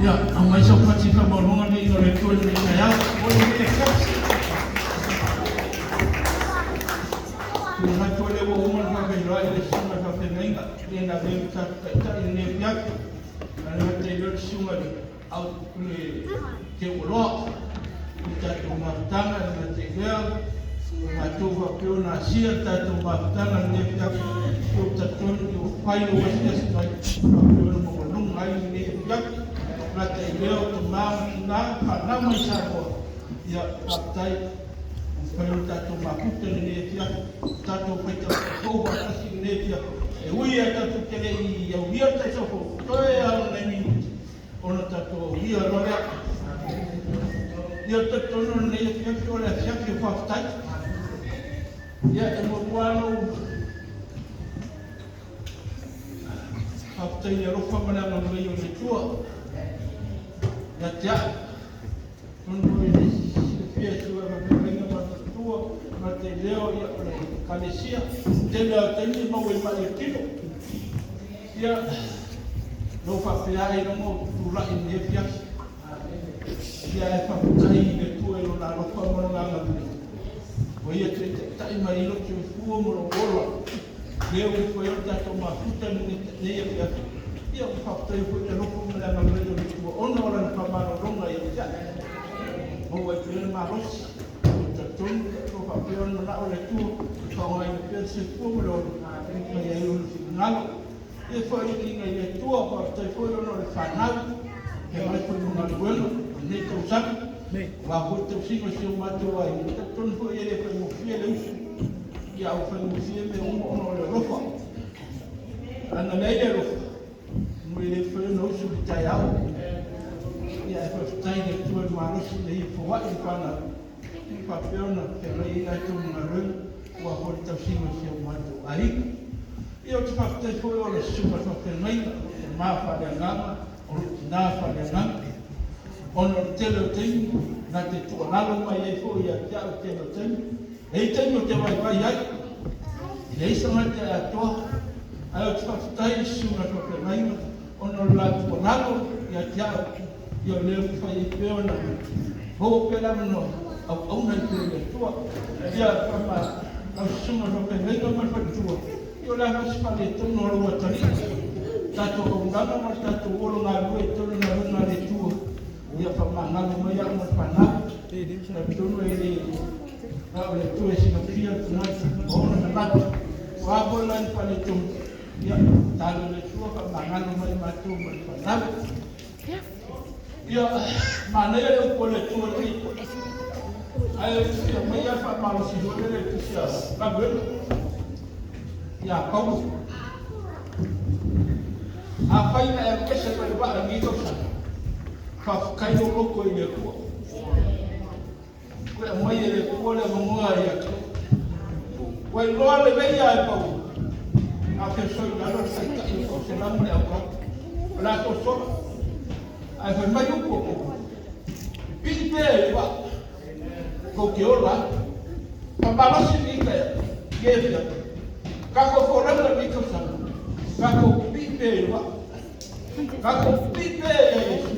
Ia, aumai sau pati faamaualunga nei ina o le Atua i lenei taeao. O lenei afiafi. Ou te manatu o lea ua uma ona faafeiloai le Susuga i le Faafeagaiga e na avea ma tatou Taitai i lenei afiafi. Ae le gata i lea o le Susuga i le Au le Teuoloa i le tatou mafutaga, e le gata i lea, o matou faapea ona asia le tatou mafutaga i lenei afiafi, ia ou talitonu ua fai lou asiasi mai faapea ona maualuga ai lenei afiafi. E le gata i lea o tama ma tina, fanau mai Samoa, ia faafetai ua mafai ona tatou mafuta i lenei afiafi, ua tatou faitau fou faatasi i lenei afiafi. E ui lava tatou te le i aulia le tausaga fou, toe lava o nai minute ona tatou aulia loa lea. Ia ou te talitonu o lenei afiafi o le afiafi o faafetai. Ia e muamua lava ona ou faafetai i le alofa ma le agalelei o le Atua ia te au. Atonu foi e silafia e sui usufono ma le faletua ma le taileo ia o le Ekalesia, tele lava o taimi e maua i mai o tino. Ia, na ou faapea ai loa ma ou tulai i lenei afiafi. Ia ae faafetai i le Atua i Lona alofa ma Lona agalelei, ua Ia toe taitai mai ai lou soifua ma lou ola, lea ua mafai ai ona tatou mafuta i lenei afiafi. Ia, ua faafetai foi i le alofa ma le agalelei o le Atua ona o Lana faamalologa ia te au, maua ai pea le malosi. Ou te talitonu o lo o faapea ona manao le Atua e faaaogaina pea le soifua ma le ola e fai ai Lona finagalo. Ia faaiuiuga i le Atua, faafetai foi ona o le fanau, feagai foi ma galuega i lenei tausaga, aua foi le tausiga o si o matou aiga. E talitonu foi e le faigofie le usu, ia a ua faigofie mea uma ona o le alofa. Ana leai le alofa, e le mafai ona usu i le taeao. Ia ae faafetai i le Atua i le malosi ina ia foai le fanau, ia faapea ona feagai ai latou ma galuega, aua foi le tausiga o si o matou aiga. Ia ou te faafetai foi o le susuga i le faafeagaiga, o lou tama faaleagaga, o lou tina faaleagaga, ona o le tele o taimi na te tuualalo mai ai foi ia te au i le tele o taimi. E i ai taimi ou te vaivai ai, e leai se tagata e atoa, ae ou te faafetai i le susuga i le faafeagaiga ona o le la tuualalo ia te au, ia o lea ua fai ai pea ona maua pea le avanoa, auauna ai pea i le Atua. Ia faama lau susuga i le faafeagaiga ma le faletua, ia o le a foi se faaletonu o lou atalii, tatou auaunaga ma le tatou ola galulue i totonu o le galuega a le Atua, Ia faamagalo mai au ma le fanau, talitonu e le na o le Atua e silafia le tagata ma ona manatu. O a foi la ni faaletonu, ia tatalo i le Atua faamagalo mai matou ma le fanau. Ia manaia le upu a le Atua i ae fia aumai lava le faamalosi foi lele i le tusi a Galuega ia Paulo. Afai na e alu ese mai le vaa i lenei tausaga, faafetai lou loto i le Atua. Toe aumai e le Atua le avanoa ia te oe. Ua iloa lelei lava e Paulo, a feso'i i lalo le taitai o toaselau ma le aukao, o le a tosola. Ae fai mai upu o Paulo, pipii pea i le vaa, tou te ola ai. Faamalosi lenei taeao, lenei afiafi, tatou folauga i lenei tausaga, tatou pipii pea i le vaa. Tatou pipii pea ia Iesu.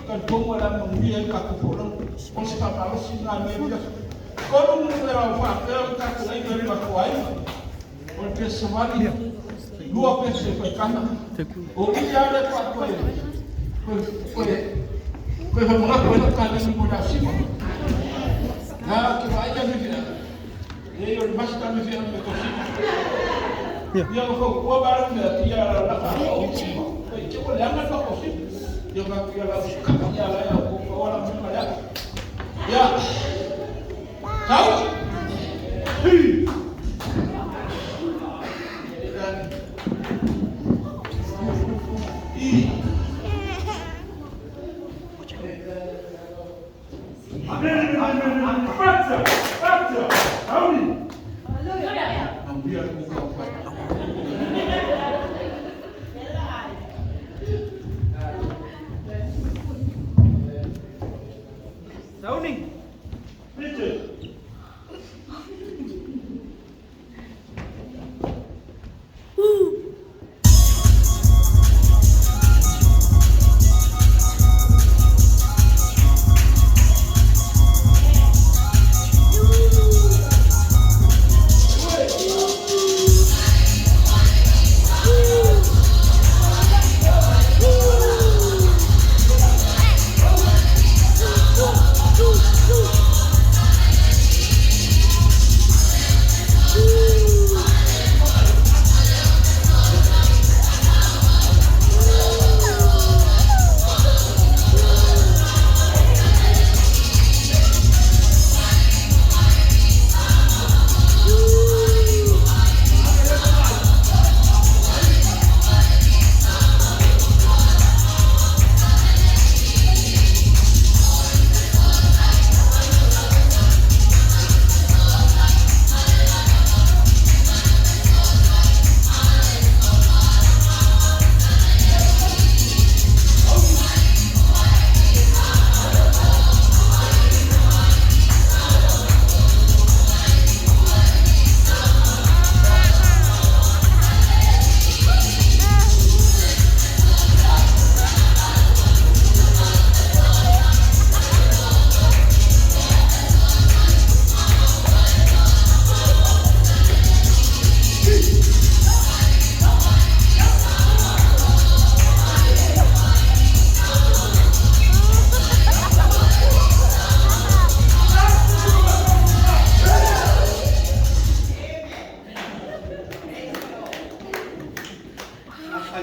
Talitonu o le a manuia ai le tatou folauga. O se faamalosi lena i lenei afiafi. Tolu numera o faapea ona tatou aiga i le matou aiga. O le pese savali, lua pese faitana. O i lava lea faatoa toe, toe, toe faamanatu ai lau taleni mo le asima. Na ou te vaai ame fea. Leai o le master ame fea me tosima. Ia o fautua ma lau mea ia la la fa o sima. Ko te ua leaga le faatosima. Ia ka ia la usikaka ia la ia ko ko la me ma ia. Sau. Hi. I. Sauni. You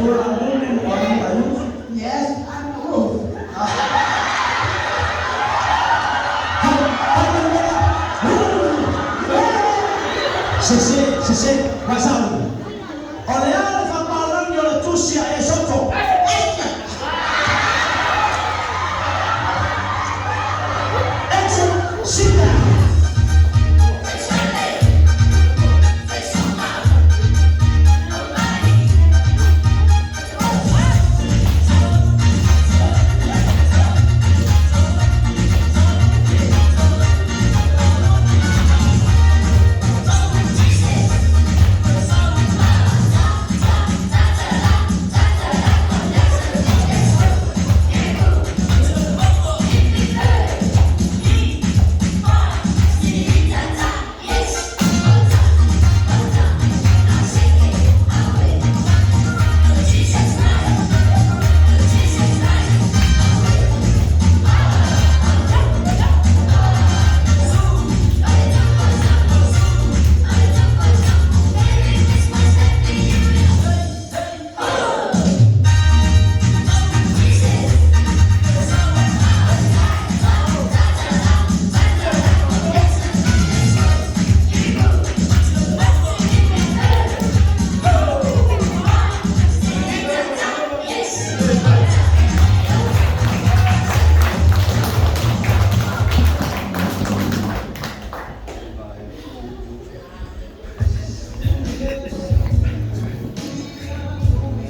are a woman, are you? Yes, I'm a wolf. 谢谢谢谢，晚上。